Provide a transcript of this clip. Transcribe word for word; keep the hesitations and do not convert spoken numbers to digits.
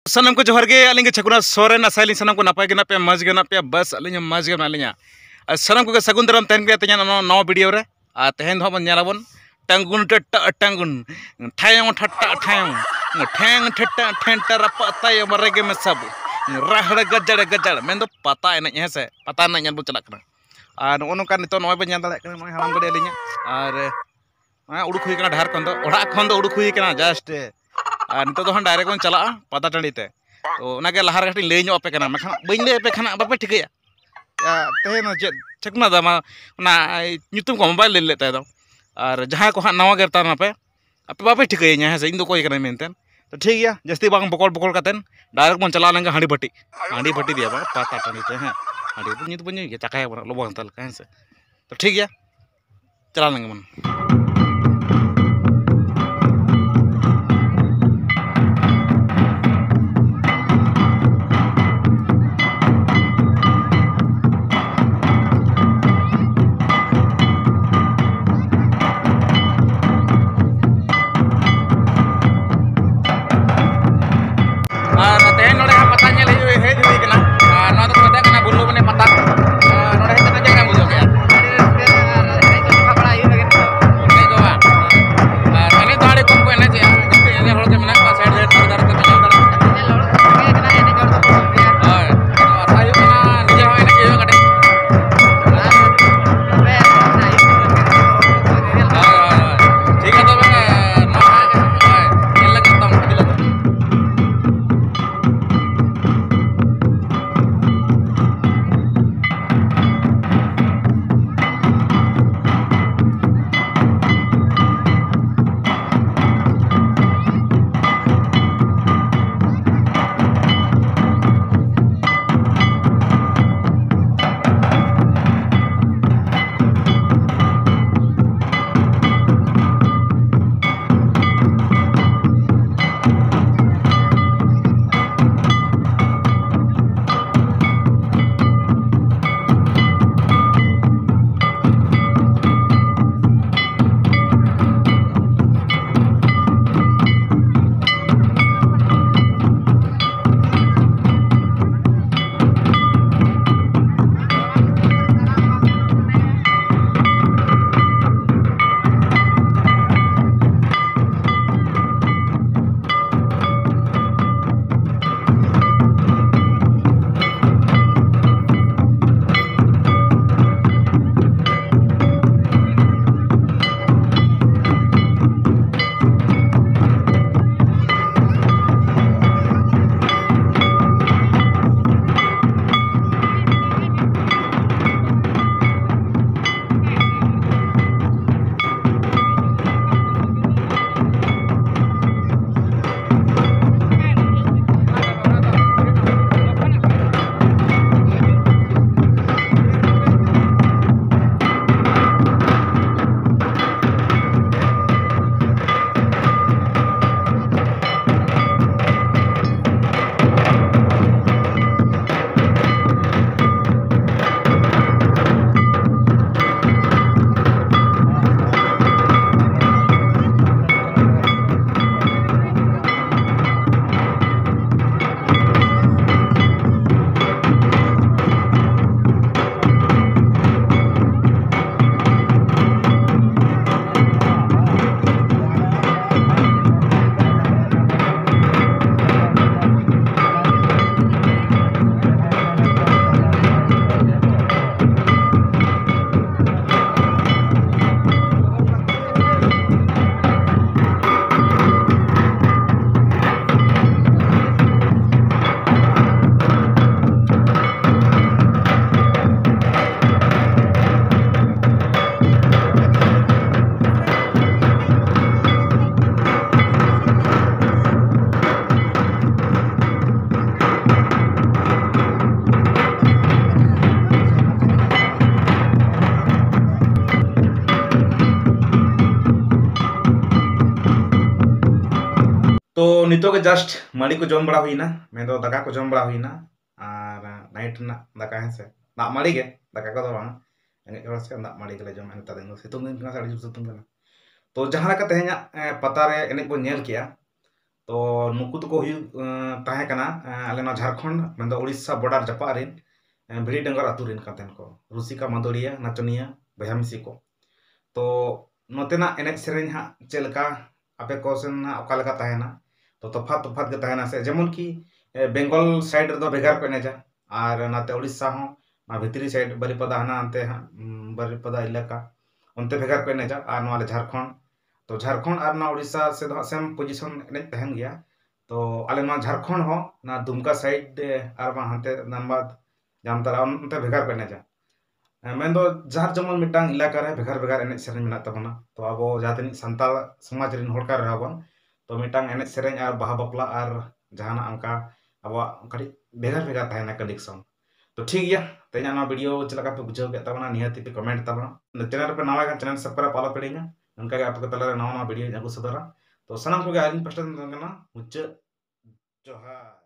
ᱥᱟᱱᱟᱢ ᱠᱚ ᱡᱚᱦᱟᱨ ᱜᱮ, ᱟᱹᱞᱤᱧ ᱜᱮ ᱪᱷᱟᱠᱩᱱᱟ ᱥᱚᱨᱮᱱ᱾ ᱟᱥᱟᱭᱟᱞᱤᱧ ᱥᱟᱱᱟᱢ ᱠᱚ ᱱᱟᱯᱟᱭ ᱜᱮ ᱢᱮᱱᱟᱜ ᱯᱮᱭᱟ, ᱢᱚᱡᱽ ᱜᱮ ᱢᱮᱱᱟᱜ ᱯᱮᱭᱟ, ᱵᱟᱥ ᱟᱹᱞᱤᱧ ᱦᱚᱸ ᱢᱚᱡᱽ ᱜᱮ ᱢᱮᱱᱟᱜ ᱞᱤᱧᱟ᱾ ᱟᱨ ᱥᱟᱱᱟᱢ ᱠᱚᱜᱮ ᱥᱟᱹᱜᱩᱱ ᱫᱟᱨᱟᱢ ᱛᱟᱦᱮᱱ ᱜᱮᱭᱟ ᱛᱮᱦᱮᱧᱟᱜ ᱱᱚᱣᱟ ᱱᱟᱣᱟ ᱵᱷᱤᱰᱤᱭᱳ ᱨᱮ᱾ ᱟᱨ ᱛᱮᱦᱮᱧ ᱫᱚ ᱦᱟᱸᱜ ᱵᱚᱱ ᱧᱮᱞᱟᱵᱚᱱ ᱴᱟᱝᱜᱩᱱ ᱴᱟᱴᱟ ᱴᱟᱝᱜᱩᱱ, ᱴᱷᱟᱭᱚᱝ ᱴᱷᱟᱴᱟ ᱴᱷᱟᱭᱚᱝ, ᱴᱷᱮᱝ ᱴᱷᱟᱴᱟ ᱴᱷᱮᱱᱴᱟ ᱨᱟᱯᱟᱜ ᱛᱟᱭᱚᱢ ᱨᱮᱜᱮ ᱢᱮᱥᱟᱵᱚ, ᱨᱟᱦᱲᱟ ᱜᱟᱡᱟᱲ ᱜᱟᱡᱟᱲ, ᱢᱮᱱᱫᱚ ᱯᱟᱛᱟ ᱮᱱᱮᱡ, ᱦᱮᱸ ᱥᱮ? ᱯᱟᱛᱟ ᱮᱱᱮᱡ ᱧᱮᱞ ᱵᱚᱱ ᱪᱟᱞᱟᱜ ᱠᱟᱱᱟ᱾ ᱟᱨ ᱱᱚᱜᱼᱚ ᱱᱚᱝᱠᱟ ᱱᱤᱛᱚᱜ ᱱᱚᱜᱼᱚᱭ ᱵᱚᱱ ᱧᱮᱞ ᱫᱟᱲᱮᱭᱟᱜ ᱠᱟᱱᱟ, ᱱᱚᱜᱼᱚᱭ ᱦᱟᱲᱟᱢ ᱜᱟᱹᱰᱤ ᱟᱹᱞᱤᱧᱟᱜ᱾ ᱟᱨ ᱦᱮᱸ, ᱩᱰᱩᱠ ᱦᱩᱭ ᱠᱟᱱᱟ ᱰᱟᱦᱟᱨ ᱠᱷᱚᱱ ᱫᱚ, ᱚᱲᱟᱜ ᱠᱷᱚᱱ ᱫᱚ ᱩᱰᱩᱠ ᱦᱩᱭ ᱠᱟᱱᱟ just᱾ ᱟᱨ ᱱᱤᱛᱚᱜ ᱫᱚ ᱦᱟᱸᱜ direct ᱵᱚᱱ ᱪᱟᱞᱟᱜᱼᱟ ᱯᱟᱛᱟ ᱴᱟᱺᱰᱤ ᱛᱮ᱾ ᱛᱚ ᱚᱱᱟᱜᱮ ᱞᱟᱦᱟ ᱨᱮ ᱠᱟᱹᱴᱤᱡ ᱞᱟᱹᱭ ᱧᱚᱜ ᱟᱯᱮ ᱠᱟᱱᱟ, ᱢᱮᱱᱠᱷᱟᱱ ᱵᱟᱹᱧ ᱞᱟᱹᱭ ᱟᱯᱮ ᱠᱷᱟᱱ ᱦᱟᱸᱜ ᱵᱟᱯᱮ ᱴᱷᱤᱠᱟᱹᱭᱟ᱾ ᱭᱟ, ᱛᱮᱦᱮᱧ ᱫᱚ ᱪᱮᱫ ᱪᱷᱟᱠᱱᱟ ᱫᱟ ᱢᱟ, ᱚᱱᱟ ᱧᱩᱛᱩᱢ ᱠᱚ ᱢᱟ ᱵᱟᱭ ᱞᱟᱹᱭ ᱞᱮᱫ ᱛᱟᱭ ᱫᱚ᱾ ᱟᱨ ᱡᱟᱦᱟᱸᱭ ᱠᱚ ᱦᱟᱸᱜ ᱱᱟᱣᱟ ᱜᱮ ᱛᱟᱦᱮᱱ ᱟᱯᱮ, ᱟᱯᱮ ᱵᱟᱯᱮ ᱴᱷᱤᱠᱟᱹᱭᱤᱧᱟ, ᱦᱮᱸ ᱥᱮ, ᱤᱧ ᱫᱚ ᱚᱠᱚᱭ ᱠᱟᱱᱟᱧ ᱢᱮᱱᱛᱮ᱾ ᱛᱚ ᱴᱷᱤᱠ ᱜᱮᱭᱟ, ᱡᱟᱹᱥᱛᱤ ᱵᱟᱝ ᱵᱚᱠᱚᱞ ᱵᱚᱠᱚᱞ ᱠᱟᱛᱮᱱ direct ᱵᱚᱱ ᱪᱟᱞᱟᱣ ᱞᱮᱱᱠᱷᱟᱱ ᱦᱟᱺᱰᱤ ᱵᱷᱟᱹᱴᱤ, ᱦᱟᱺᱰᱤ ᱵᱷᱟᱹᱴᱤ ᱫᱤᱭᱟ ᱵᱟᱝ, ᱯᱟᱛᱟ ᱴᱟᱺᱰᱤ ᱛᱮ, ᱦᱮᱸ, ᱦᱟᱺᱰᱤ ᱵᱷᱟᱹᱴᱤ ᱧᱩ ᱫᱚᱵᱚᱱ ᱧᱩᱭ ᱜᱮᱭᱟ, ᱪᱟᱠᱷᱟᱭᱟ ᱵᱚᱱ, ᱞᱚᱵᱚ ᱦᱟᱛᱟᱣ ᱞᱮᱠᱟ, ᱦᱮᱸ ᱥᱮ᱾ ᱛᱚ ᱴᱷᱤᱠ ᱜᱮᱭᱟ, ᱪᱟᱞᱟᱣ ᱞᱮᱱ ᱜᱮᱵᱚᱱ᱾ ᱟᱨ ᱛᱮᱦᱮᱧ ᱱᱚᱰᱮ ᱦᱟᱸᱜ ᱯᱟᱛᱟ ᱧᱮᱞ ᱦᱩᱭᱩᱜ ᱦᱮᱡ ᱦᱩᱭ ᱠᱟᱱᱟ᱾ ᱟᱨ ᱱᱚᱣᱟ ᱫᱚᱠᱚ ᱢᱮᱛᱟᱜ ᱠᱟᱱᱟ ᱵᱩᱞᱞᱩ ᱵᱚᱱᱤ ᱯᱟᱛᱟ᱾ ᱟᱨ ᱱᱚᱰᱮ ᱦᱮᱡ ᱠᱟᱛᱮ ᱪᱮᱫ ᱞᱮᱠᱟᱢ ᱵᱩᱡᱷᱟᱹᱣ ᱠᱮᱫᱼᱟ? ᱟᱹᱰᱤ ᱨᱟᱹᱥᱠᱟᱹ ᱟᱨ ᱮᱱᱮᱡ ᱠᱚ ᱥᱟᱯᱲᱟᱣ ᱦᱩᱭᱩᱜ ᱞᱟᱹᱜᱤᱫ᱾ ᱮᱱᱮᱡ ᱛᱚ ᱱᱤᱛᱚᱜ ᱜᱮ just ᱢᱟᱹᱲᱤ ᱠᱚ ᱡᱚᱢ ᱵᱟᱲᱟ ᱦᱩᱭᱱᱟ, ᱢᱮᱱᱫᱚ ᱫᱟᱠᱟ ᱠᱚ ᱡᱚᱢ ᱵᱟᱲᱟ ᱦᱩᱭᱱᱟ᱾ ᱟᱨ night ᱨᱮᱱᱟᱜ ᱫᱟᱠᱟ, ᱦᱮᱸ ᱥᱮ, ᱫᱟᱜ ᱢᱟᱹᱲᱤ ᱜᱮ, ᱫᱟᱠᱟ ᱠᱚᱫᱚ ᱵᱟᱝ, ᱨᱮᱸᱜᱮᱡ ᱦᱚᱲ ᱥᱮ ᱫᱟᱜ ᱢᱟᱹᱲᱤ ᱜᱮᱞᱮ ᱡᱚᱢᱟ ᱱᱮᱛᱟᱨ ᱫᱤᱱ ᱫᱚ᱾ ᱥᱤᱛᱩᱝ ᱫᱤᱱ ᱠᱟᱱᱟ ᱥᱮ, ᱟᱹᱰᱤ ᱡᱳᱨ ᱥᱤᱛᱩᱝ ᱠᱟᱱᱟ᱾ ᱛᱚ ᱡᱟᱦᱟᱸ ᱞᱮᱠᱟ ᱛᱮᱦᱮᱧᱟᱜ ᱮ, ᱯᱟᱛᱟ ᱨᱮ ᱮᱱᱮᱡ ᱵᱚᱱ ᱧᱮᱞ ᱠᱮᱜᱼᱟ, ᱛᱚ ᱱᱩᱠᱩ ᱫᱚᱠᱚ ᱦᱩᱭᱩᱜ ᱮ, ᱛᱟᱦᱮᱸ ᱠᱟᱱᱟ ᱮ, ᱟᱞᱮ ᱱᱚᱣᱟ ᱡᱷᱟᱲᱠᱷᱚᱸᱰ, ᱢᱮᱱᱫᱚ ᱩᱲᱤᱥᱥᱟ border ᱡᱟᱯᱟᱜ ᱨᱮᱱ ᱮ, ᱵᱷᱤᱲᱤ ᱰᱟᱝᱜᱚᱨ ᱟᱛᱳ ᱨᱮᱱ ᱠᱟᱱ ᱛᱟᱦᱮᱱ ᱠᱚ, ᱨᱩᱥᱤᱠᱟ, ᱢᱟᱹᱫᱟᱹᱲᱤᱭᱟᱹ, ᱱᱟᱪᱚᱱᱤᱭᱟᱹ, ᱵᱚᱭᱦᱟ ᱢᱤᱥᱤ ᱠᱚ᱾ ᱛᱚ ᱱᱚᱛᱮᱱᱟᱜ ᱮᱱᱮᱡ ᱥᱮᱨᱮᱧ ᱦᱟᱸᱜ ᱪᱮᱫ ᱞᱮᱠᱟ, ᱟᱯᱮ ᱠᱚ ᱥᱮᱱ ᱦᱟᱸᱜ ᱚᱠᱟ ᱞᱮᱠᱟ ᱛᱟᱦᱮᱱᱟ? ᱛᱚ ᱛᱚᱯᱷᱟᱛ ᱛᱚᱯᱷᱟᱛ ᱜᱮ ᱛᱟᱦᱮᱱᱟ ᱥᱮ? ᱡᱮᱢᱚᱱ ᱠᱤ ᱮ, ᱵᱮᱝᱜᱚᱞ side ᱨᱮᱫᱚ ᱵᱷᱮᱜᱟᱨ ᱠᱚ ᱮᱱᱮᱡᱟ, ᱟᱨ ᱱᱟᱛᱮ ᱩᱲᱤᱥᱥᱟ ᱦᱚᱸ ᱚᱱᱟ ᱵᱷᱤᱛᱨᱤ side ᱵᱟᱨᱤᱯᱟᱫᱟ, ᱦᱟᱱᱟ ᱟᱱᱛᱮ ᱦᱟᱸᱜ ᱩᱢ, ᱵᱟᱨᱤᱯᱟᱫᱟ ᱮᱞᱟᱠᱟ, ᱚᱱᱛᱮ ᱵᱷᱮᱜᱟᱨ ᱠᱚ ᱮᱱᱮᱡᱟ᱾ ᱟᱨ ᱱᱚᱣᱟ ᱞᱮ ᱡᱷᱟᱲᱠᱷᱚᱸᱰ, ᱛᱚ ᱡᱷᱟᱲᱠᱷᱚᱸᱰ ᱟᱨ ᱱᱚᱣᱟ ᱩᱲᱤᱥᱥᱟ ᱥᱮᱫ ᱫᱚ ᱦᱟᱸᱜ same position ᱮᱱᱮᱡ ᱛᱟᱦᱮᱱ ᱜᱮᱭᱟ᱾ ᱛᱚ ᱟᱞᱮ ᱱᱚᱣᱟ ᱡᱷᱟᱲᱠᱷᱚᱸᱰ ᱦᱚᱸ ᱚᱱᱟ ᱫᱩᱢᱠᱟ side ᱟᱨ ᱵᱟᱝ ᱦᱟᱱᱛᱮ ᱫᱷᱟᱱᱵᱟᱫᱽ, ᱡᱟᱢᱛᱟᱲᱟ, ᱚᱱᱛᱮ ᱵᱷᱮᱜᱟᱨ ᱠᱚ ᱮᱱᱮᱡᱟ᱾ ᱮ, ᱢᱮᱱᱫᱚ ᱡᱟᱨ ᱡᱮᱢᱚᱱ ᱢᱤᱫᱴᱟᱝ ᱮᱞᱟᱠᱟ ᱨᱮ ᱵᱷᱮᱜᱟᱨ ᱵᱷᱮᱜᱟᱨ ᱮᱱᱮᱡ ᱥᱮᱨᱮᱧ ᱢᱮᱱᱟᱜ ᱛᱟᱵᱚᱱᱟ᱾ ᱛᱚ ᱟᱵᱚ ᱡᱟᱦᱟᱸ ᱛᱤᱱᱟᱹᱜ ᱥᱟᱱᱛᱟᱲ ᱥᱚᱢᱟᱡᱽ ᱨᱮᱱ ᱦᱚᱲ ᱠᱟᱱ ᱨᱮᱦᱚᱸ ᱵᱚᱱ, ᱛᱚ ᱢᱤᱫᱴᱟᱝ ᱮᱱᱮᱡ ᱥᱮᱨᱮᱧ ᱟᱨ ᱵᱟᱦᱟ ᱵᱟᱯᱞᱟ ᱟᱨ ᱡᱟᱦᱟᱱᱟᱜ ᱚᱱᱠᱟ ᱟᱵᱚᱣᱟᱜ ᱠᱟᱹᱴᱤᱡ ᱵᱷᱮᱜᱟᱨ ᱵᱷᱮᱜᱟᱨ ᱛᱟᱦᱮᱱᱟ condition᱾ ᱛᱚ ᱴᱷᱤᱠ ᱜᱮᱭᱟ, ᱛᱮᱦᱮᱧᱟᱜ ᱱᱚᱣᱟ video ᱪᱮᱫ ᱞᱮᱠᱟ ᱯᱮ ᱵᱩᱡᱷᱟᱹᱣ ᱠᱮᱫ ᱛᱟᱵᱚᱱᱟ, ᱱᱤᱦᱟᱹᱛ ᱯᱮ comment ᱛᱟᱵᱚᱱᱟ᱾ Channel ᱨᱮᱯᱮ ᱱᱟᱣᱟ ᱠᱷᱟᱱ channel subscribe ᱟᱞᱚ ᱯᱮ ᱦᱤᱲᱤᱧᱟ, ᱚᱱᱠᱟᱜᱮ ᱟᱯᱮ ᱠᱚ ᱛᱟᱞᱟᱨᱮ ᱱᱟᱣᱟ ᱱᱟᱣᱟ videoᱧ ᱟᱹᱜᱩ ᱥᱚᱫᱚᱨᱟ᱾ ᱛᱚ ᱥᱟᱱᱟᱢ ᱠᱚᱜᱮ ᱟᱹᱞᱤᱧ ᱯᱟᱥᱴᱟ ᱥᱮᱫ ᱠᱷᱚᱱ ᱠᱟᱱᱟ ᱢᱩᱪᱟᱹᱫ ᱡᱚᱦᱟᱨ᱾